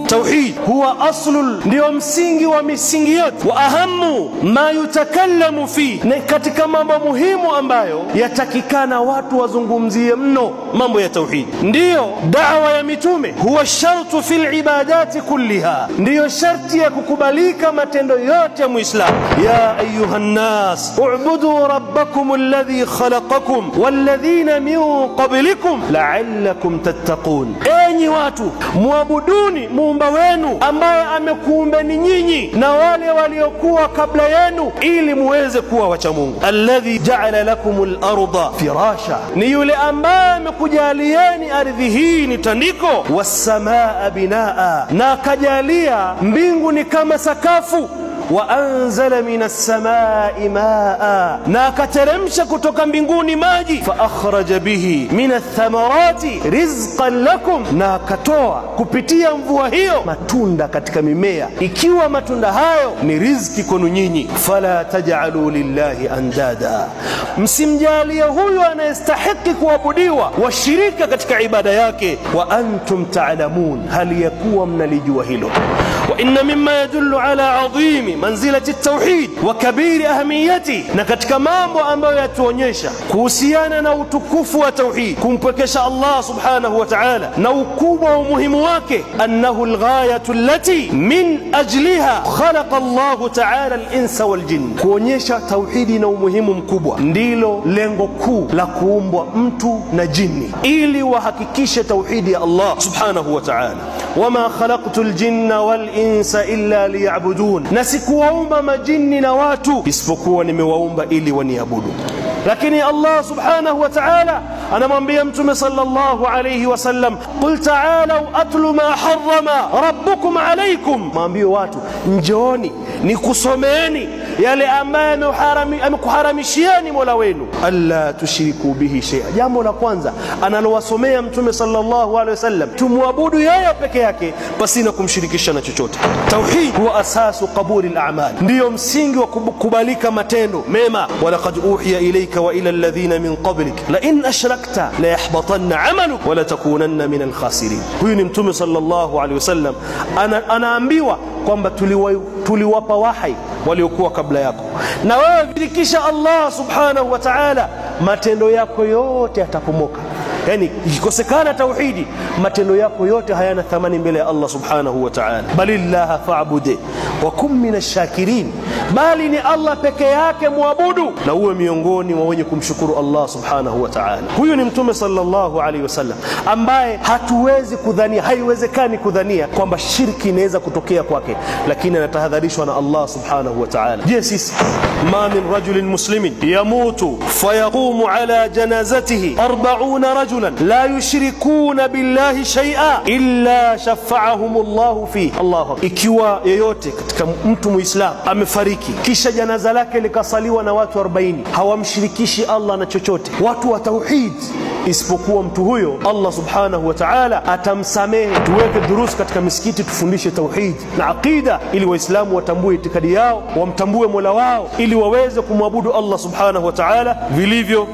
Tauhid huwa aslul, ndio msingi wa misingi yote, wa ahamu ma yutakallamu fi, na katika mambo muhimu ambayo yatakikana watu wazungumzie mno mambo ya tauhid. Ndiyo da'wa ya mitume, huwa shartu fil ibadati kulliha, ndiyo sharti ya kukubalika matendo yote ya Muislamu. Ya ayuha nnas u'budu rabbakum alladhi khalaqakum walladhina min qablikum la'allakum tattaqun, enyi watu muabuduni muumba wenu ambaye amekuumbeni nyinyi na wale waliokuwa kabla yenu ili muweze kuwa wacha Mungu. Alladhi ja'ala lakumul arda firasha, ni yule ambaye amekujalieni ardhi hii ni tandiko, wasamaa binaa, na akajalia mbingu ni kama sakafu, wa anzala minas samai maa, na akateremsha kutoka mbinguni maji, fa akhraja bihi minath thamarati rizqan lakum, na akatoa kupitia mvua hiyo matunda katika mimea, ikiwa matunda hayo ni riziki kwenu nyinyi. Fala taj'alu lillahi andada, msimjalie huyu anayestahiki kuabudiwa washirika katika ibada yake. Wa antum ta'lamun, hali yakuwa mnalijua hilo. Wa inna mimma yadullu ala adhimi manzilati at-tauhid wa kabiri ahamiyati, na katika mambo ambayo yatuonyesha kuhusiana na utukufu wa tauhid, kumpwekesha Allah subhanahu wa ta'ala na ukubwa wa umuhimu wake, annahu al-ghayatu allati min ajliha khalaqa Allah ta'ala al-insa wal-jinn, kuonyesha tauhidi na umuhimu mkubwa ndilo lengo kuu la kuumbwa mtu na jini, ili wahakikishe tauhidi ya Allah subhanahu wa ta'ala. Wama khalaqtu al-jinna wal-insa illa liya'budun, na sikuwaumba majini na watu isipokuwa nimewaumba ili waniabudu. Lakini Allah subhanahu wa ta'ala anamwambia Mtume sallallahu alayhi wasallam, qul ta'alu atlu ma harrama rabbukum alaykum, mwambie watu njooni nikusomeeni yale ambayo amekuharamishieni Mola wenu, alla tushiriku bihi shay'a. Jambo la kwanza analowasomea Mtume sallallahu alayhi wasallam, tumwabudu yeye peke yake pasina kumshirikisha na chochote. Tauhid huwa asasu qabuli al-a'mal, ndiyo msingi wa kukubalika matendo mema. Walaqad uhiya ilayka wa ila alladhina min qablik la in ashrakta la yahbatanna 'amaluk wa la takunanna min al-khasirin. Huyu ni Mtume sallallahu alayhi wasallam anaambiwa kwamba tuliwapa wahai waliokuwa kabla yako, na wewe shirikisha Allah subhanahu wa ta'ala, matendo yako yote yatapomoka. Yani ikikosekana tauhidi, matendo yako yote hayana thamani mbele ya Allah subhanahu wa ta'ala. Balillaha fa'budu wa kum minash shakirin, bali ni Allah peke yake muabudu na uwe miongoni mwa wenye kumshukuru Allah subhanahu wa ta'ala. Huyu ni Mtume sallallahu alaihi wasallam ambaye hatuwezi kudhania, haiwezekani kudhania kwamba shirki inaweza kutokea kwake, lakini anatahadharishwa na Allah subhanahu wa ta'ala. Je, sisi ma min rajulin muslimin yamutu fayaqumu ala janazatihi 40 rajulan la yushrikuna billahi shay'a illa shafa'ahum Allah fi Allah. Ikiwa yeyote katika mtu Muislamu amefariki kisha janaza lake likasaliwa na watu 40, hawamshirikishi Allah na chochote, watu wa tauhid, isipokuwa mtu huyo Allah subhanahu wa ta'ala atamsamehe. Tuweke durus katika misikiti, tufundishe tauhid na aqida, ili Waislamu watambue itikadi yao, wamtambue Mola wao, ili waweze kumwabudu Allah subhanahu wa ta'ala vilivyo.